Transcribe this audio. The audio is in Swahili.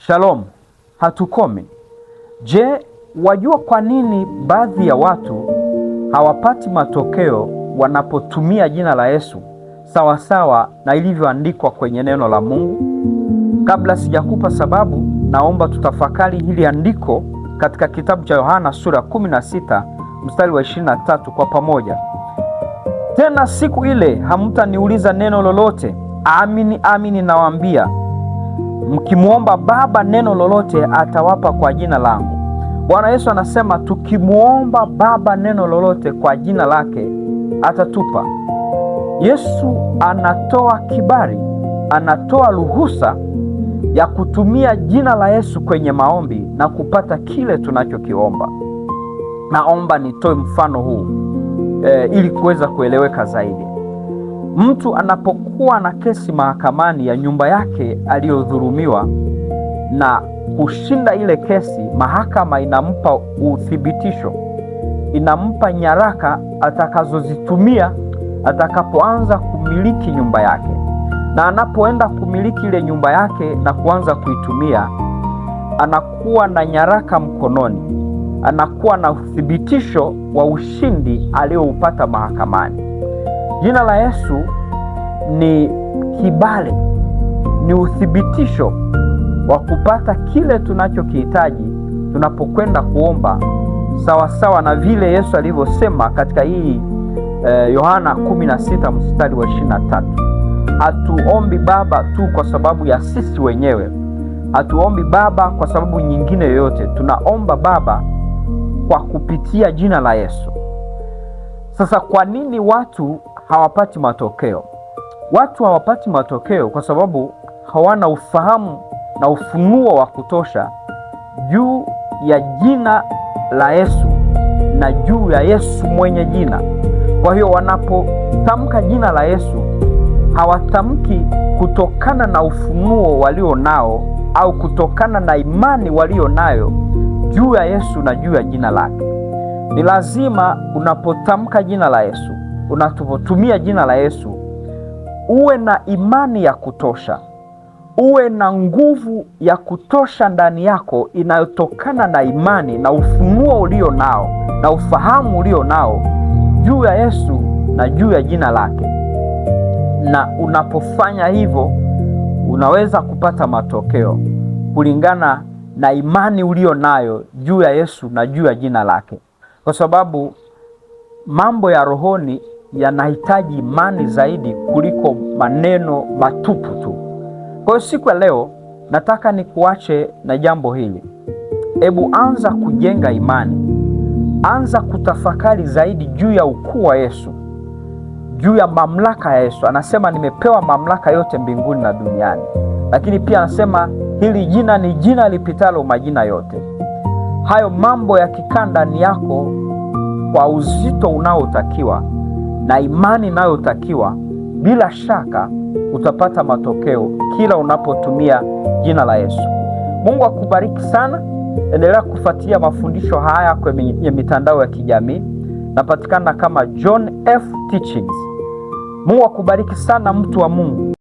Shalom, hatukomi. Je, wajua kwa nini baadhi ya watu hawapati matokeo wanapotumia jina la Yesu sawasawa na ilivyoandikwa kwenye neno la Mungu? Kabla sijakupa sababu, naomba tutafakari hili andiko katika kitabu cha Yohana sura 16 mstari wa 23 kwa pamoja. Tena siku ile hamtaniuliza neno lolote. Amini amini nawaambia, mkimwomba Baba neno lolote atawapa kwa jina langu. Bwana Yesu anasema tukimwomba Baba neno lolote kwa jina lake atatupa. Yesu anatoa kibali, anatoa ruhusa ya kutumia jina la Yesu kwenye maombi na kupata kile tunachokiomba. Naomba nitoe mfano huu ili kuweza kueleweka zaidi. Mtu anapokuwa na kesi mahakamani ya nyumba yake aliyodhulumiwa na kushinda ile kesi, mahakama inampa uthibitisho, inampa nyaraka atakazozitumia atakapoanza kumiliki nyumba yake. Na anapoenda kumiliki ile nyumba yake na kuanza kuitumia, anakuwa na nyaraka mkononi, anakuwa na uthibitisho wa ushindi alioupata mahakamani. Jina la Yesu ni kibali, ni uthibitisho wa kupata kile tunachokihitaji tunapokwenda kuomba, sawasawa na vile Yesu alivyosema katika hii Yohana 16 mstari wa 23. Hatuombi Baba tu kwa sababu ya sisi wenyewe, hatuombi Baba kwa sababu nyingine yoyote. Tunaomba Baba kwa kupitia jina la Yesu. Sasa kwa nini watu hawapati matokeo? Watu hawapati matokeo kwa sababu hawana ufahamu na ufunuo wa kutosha juu ya jina la Yesu na juu ya Yesu mwenye jina. Kwa hiyo wanapotamka jina la Yesu hawatamki kutokana na ufunuo walio nao au kutokana na imani walio nayo juu ya Yesu na juu ya jina lake. Ni lazima unapotamka jina la Yesu, unapotumia jina la Yesu, uwe na imani ya kutosha, uwe na nguvu ya kutosha ndani yako inayotokana na imani na ufunuo ulio nao na ufahamu ulio nao juu ya Yesu na juu ya jina lake. Na unapofanya hivyo, unaweza kupata matokeo kulingana na imani ulio nayo juu ya Yesu na juu ya jina lake, kwa sababu mambo ya rohoni yanahitaji imani zaidi kuliko maneno matupu tu. Kwa hiyo siku ya leo nataka nikuache na jambo hili. Hebu anza kujenga imani, anza kutafakari zaidi juu ya ukuu wa Yesu, juu ya mamlaka ya Yesu. Anasema nimepewa mamlaka yote mbinguni na duniani, lakini pia anasema hili jina ni jina lipitalo majina yote. Hayo mambo yakikaa ndani yako kwa uzito unaotakiwa na imani inayotakiwa, bila shaka utapata matokeo kila unapotumia jina la Yesu. Mungu akubariki sana. Endelea kufuatilia mafundisho haya kwenye mitandao ya kijamii. Napatikana kama John F Teachings. Mungu akubariki sana, mtu wa Mungu.